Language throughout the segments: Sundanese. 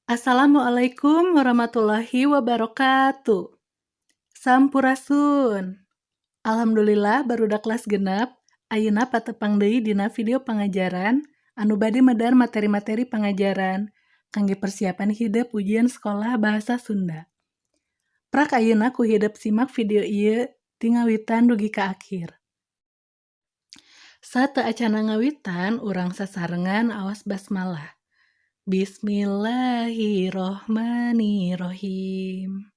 Assalamualaikum warahmatullahi wabarakatuh. Sampurasun. Alhamdulillah, barudak kelas 6, ayeuna patepang deui dina video pangajaran anu bade medar materi-materi pangajaran kangge persiapan hidep ujian sekolah bahasa Sunda. Prak ayeuna ku hidep simak video ieu ti ngawitan dugi ka akhir. Sateuacanna ngawitan, urang sasarengan aos basmalah. Bismillahirrohmanirrohim.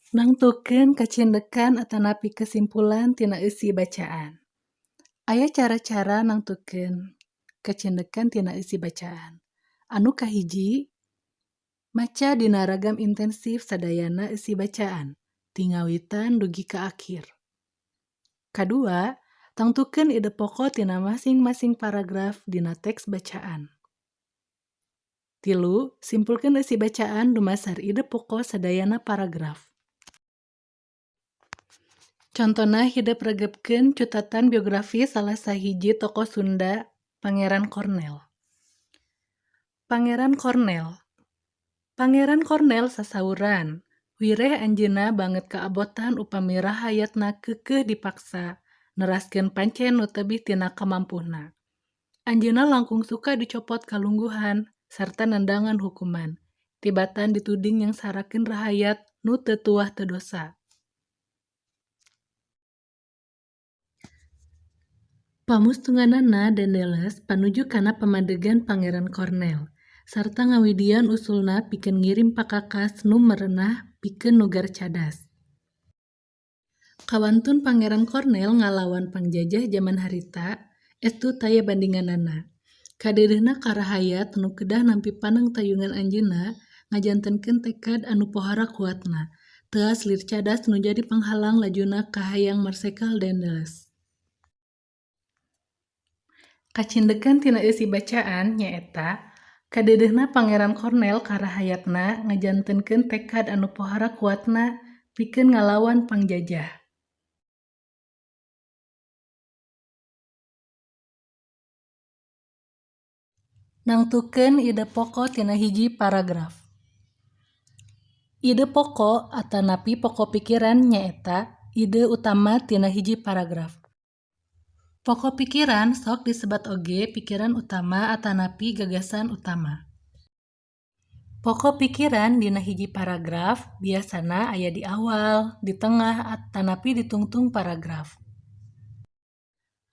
Nangtukeun kacindekan atanapi kesimpulan tina eusi bacaan. Aya cara-cara nangtukeun kacindekan tina eusi bacaan. Anu kahiji, maca dina ragam intensif sadayana eusi bacaan, ti ngawitan dugi ka akhir. Kadua, tangtukeun ide pokok tina masing-masing paragraf dina teks bacaan. Tilu, simpulkeun eusi bacaan dumasar ide pokok sadayana paragraf. Contona hidep regepkeun cutatan biografi salah sahiji tokoh Sunda, Pangeran Cornel. Pangeran Cornel. Pangeran Cornel sasauran, wireh anjeunna banget kaabotan upami rahayatna keukeuh dipaksa neraskeun pancen nu tebih tina kamampuhna. Anjeunna langkung suka dicopot kalungguhan sarta nendangan hukuman, tibatan dituding nyangsarakeun rahayat nu teu tuah teu dosa. Pamustunganana Daendels panuju kana pamadegan Pangeran Cornel, sarta ngawidian usulna pikeun ngirim pakakas nu merenah pikeun nugar cadas. Kawantun Pangeran Cornel ngalawan pangjajah jaman harita, estu taya bandinganana. Kadeudeuhna ka rahayat nu kedah nampi panangtayungan anjeunna ngajantenkeun tekad anu pohara kuatna, teuas lir cadas nu jadi panghalang lajuna kahayang Marsekal Daendels. Kacindekan tina eusi bacaan nyaeta kadeudeuhna Pangeran Cornel ka rahayatna ngajantenkeun tekad anu pohara kuatna pikeun ngalawan pangjajah. Nangtukeun ide pokok tina hiji paragraf. Ide pokok atanapi pokok pikiran nyaeta ide utama tina hiji paragraf. Pokok pikiran sok disebat oge pikiran utama atanapi gagasan utama. Pokok pikiran dina hiji paragraf biasana aya di awal, di tengah, atanapi di tungtung paragraf.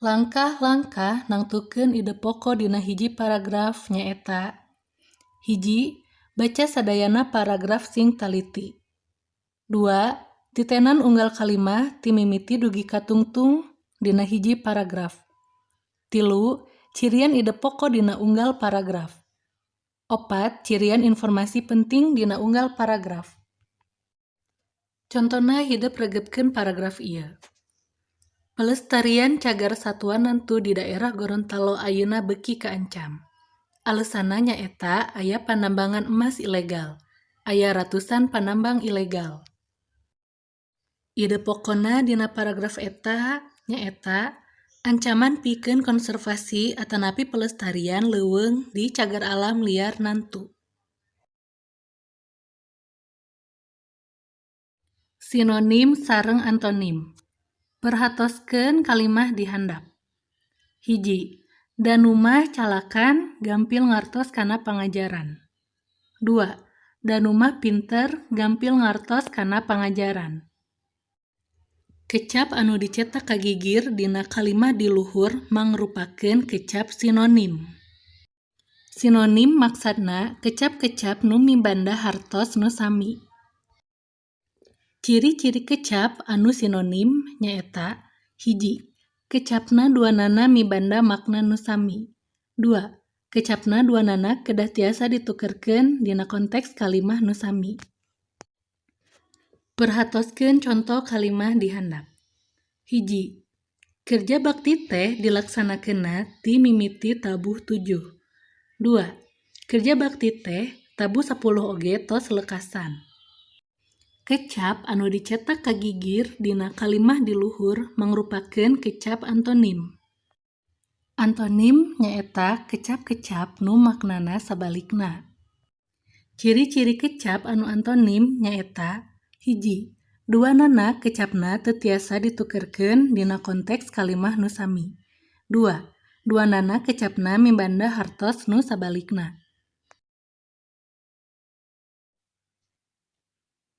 Langkah-langkah nangtukeun ide pokok dina hiji paragraf nyaeta: 1. Baca sadayana paragraf sing taliti. 2. Titenan unggal kalimah ti mimiti dugi ka tungtung dina hiji paragraf. 3. Cirian ide pokok dina unggal paragraf. 4. Cirian informasi penting dina unggal paragraf. Contona hidep regepkeun paragraf ieu. Pelestarian cagar satwa nantu di daerah Gorontalo ayeuna beuki kaancam. Alesanna nyaeta aya panambangan emas ilegal. Aya ratusan panambang ilegal. Ide pokona dina paragraf eta nyaeta ancaman pikeun konservasi atanapi pelestarian leuweung di cagar alam liar Nantu. Sinonim sareng antonim. Perhatoskeun kalimah di handap. 1. Danu mah calakan gampil ngartos kana pangajaran. 2. Danu mah pinter gampil ngartos kana pangajaran. Kecap anu dicetak kagigir dina kalimah di luhur mangrupakeun kecap sinonim. Sinonim maksadna kecap-kecap nu mibanda hartos nu sami. Ciri-ciri kecap anu sinonim nyaeta: 1. Kecapna duanana mibanda makna nu sami. 2. Kecapna duanana kedah tiasa ditukerkeun dina konteks kalimah nu sami. Perhatoskeun conto kalimah di handap. 1. Kerja bakti teh dilaksanakeunna ti mimiti tabuh 7. 2. Kerja bakti teh tabuh 10 oge tos lekasan. Kecap anu dicetak kagigir dina kalimah di luhur mangrupakeun kecap antonim. Antonim nyaeta kecap-kecap nu maknana sabalikna. Ciri-ciri kecap anu antonim nyaeta 1. Duanana kecapna teu tiasa ditukerkeun dina konteks kalimah nu sami. 2. Duanana kecapna mibanda hartos nu sabalikna.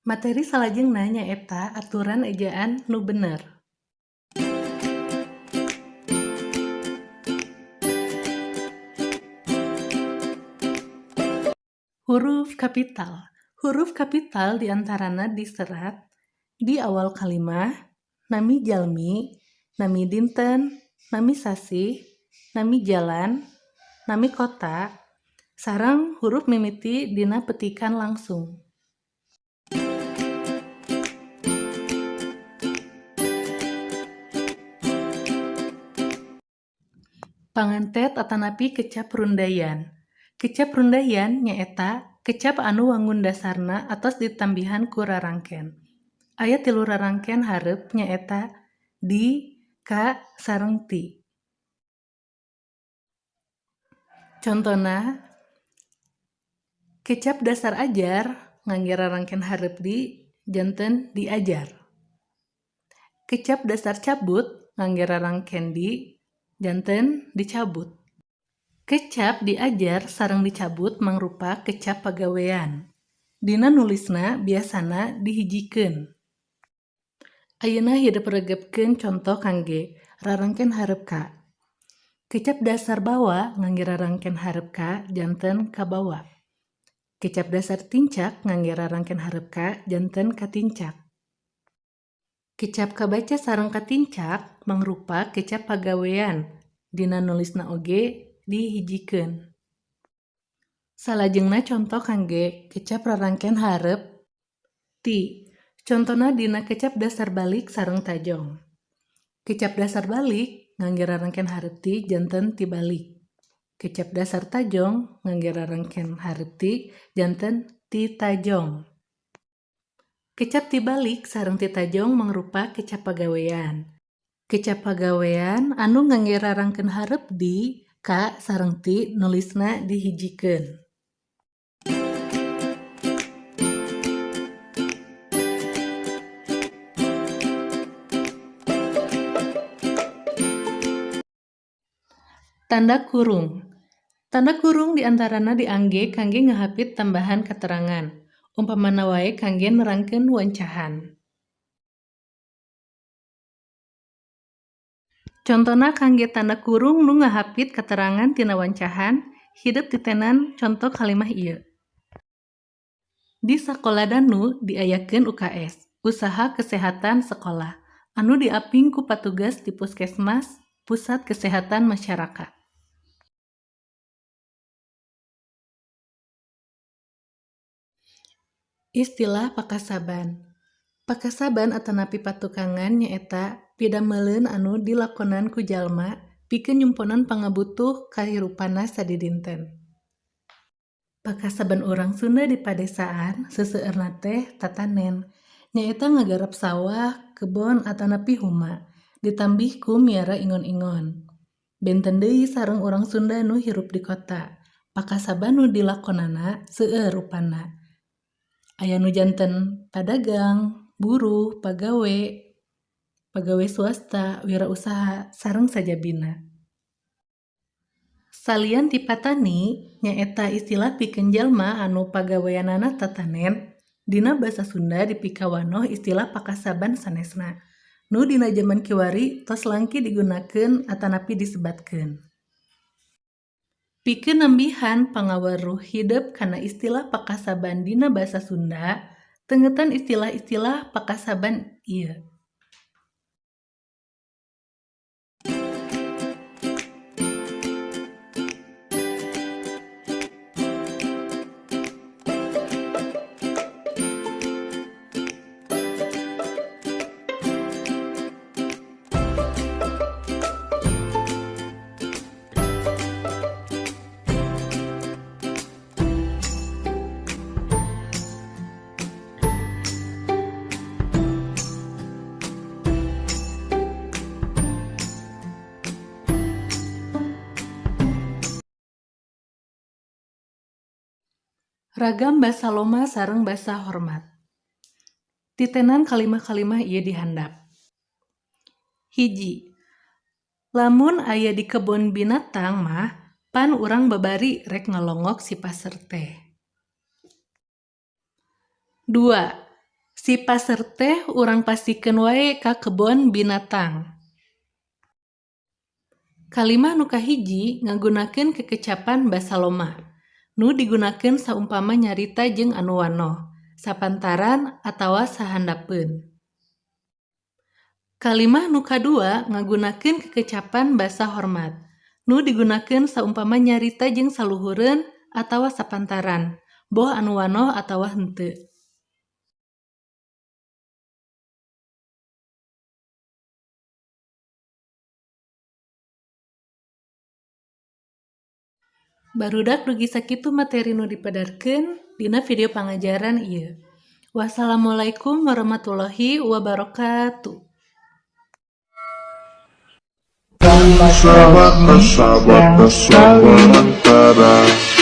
Materi salajengna nyaeta aturan ejaan nu bener. Huruf kapital. Huruf kapital diantarana diserat di awal kalimah, nami jalmi, nami dinten, nami sasih, nami jalan, nami kota, sareng huruf mimiti dina petikan langsung. Pangantet atanapi kecap rundayan. Kecap rundayan nyaeta kecap anu wangun dasarna atos ditambihan ku rarangken. Aya tilu rarangken hareup nyaeta di, ka, sareng ti. Contona, kecap dasar ajar ngangge rarangken hareup di janten diajar. Kecap dasar cabut ngangge rarangken di janten dicabut. Kecap diajar sareng dicabut mangrupa kecap pagawean. Dina nulisna biasana dihijikeun. Ayeuna hirup regepkeun conto kangge rarangken hareup ka. Kecap dasar bawa ngangge rarangken hareup ka janten kabawa. Kecap dasar tincak ngangge rarangken hareup ka janten katincak. Kecap kabaca sareng katincak mangrupa kecap pagawean. Dina nulisna oge dihijikeun. Salajengna conto kangge kecap rarangken hareup ti. Contona dina kecap dasar balik sareng tajong. Kecap dasar balik ngangge rarangken hareup ti janten tibalik. Kecap dasar tajong ngangge rarangken hareup ti janten titajong. Kecap tibalik sareng titajong mangrupa kecap pagawean. Kecap pagawean anu ngangge rarangken hareup di, ka, sareng ti nulisna dihijikeun. Tanda kurung. Tanda kurung diantarana diangge kangge ngahapit tambahan katerangan, umpamana wae kangge nerangkeun wancahan. Contona kangge tanda kurung nu ngahapit katerangan tina wancahan, hidep titenan conto kalimah ieu. Di sakola Danu diayakeun UKS, Usaha Kesehatan Sekolah, anu diaping ku patugas di Puskesmas, Pusat Kesehatan Masyarakat. Istilah pakasaban. Pakasaban atanapi patukangan nyaeta pidameleun anu dilakonan ku jalma pikeun nyumponan pangabutuh kahirupanna sadidinten. Pakasaban urang Sunda di padesaan seseueurna teh tatanen, nyaeta ngagarap sawah, kebon atanapi huma, ditambih ku miara ingon-ingon. Benten deui sareng urang Sunda nu hirup di kota, pakasaban nu dilakonana seueur rupana. Aya nu janten padagang, buruh, pagawe, pagawe swasta, wirausaha, sareng sajabina. Salian ti patani, nyaeta istilah pikeun jalma anu pagaweanana tatanen, dina basa Sunda dipikawanoh istilah pakasaban sanesna, nu dina jaman kiwari tos langki digunakeun atanapi disebatkeun. Pikeun nambihan pangaweruh hidep kana istilah pakasaban dina basa Sunda, tengetan istilah-istilah pakasaban ieu. Ragam basa loma sareng basa hormat. Titenan kalimah-kalimah ieu di handap. 1. Lamun aya di kebon binatang mah pan urang babari rek ngalongok si paser teh. 2. Si paser teh urang pastikeun wae ka kebon binatang. Kalimah nu kahiji ngagunakeun kekecapan basa loma, nu digunakeun saumpama nyarita jeung anu wanoh, sapantaran atawa sahandapeun. Kalimah nu kadua ngagunakeun kekecapan basa hormat, nu digunakeun saumpama nyarita jeung saluhureun atawa sapantaran, boh anu wanoh atawa henteu. Barudak dugi sakitu materi nu dipadarkeun dina video pangajaran ieu. Wassalamualaikum warahmatullahi wabarakatuh. Sahabat, sahabat, sahabat.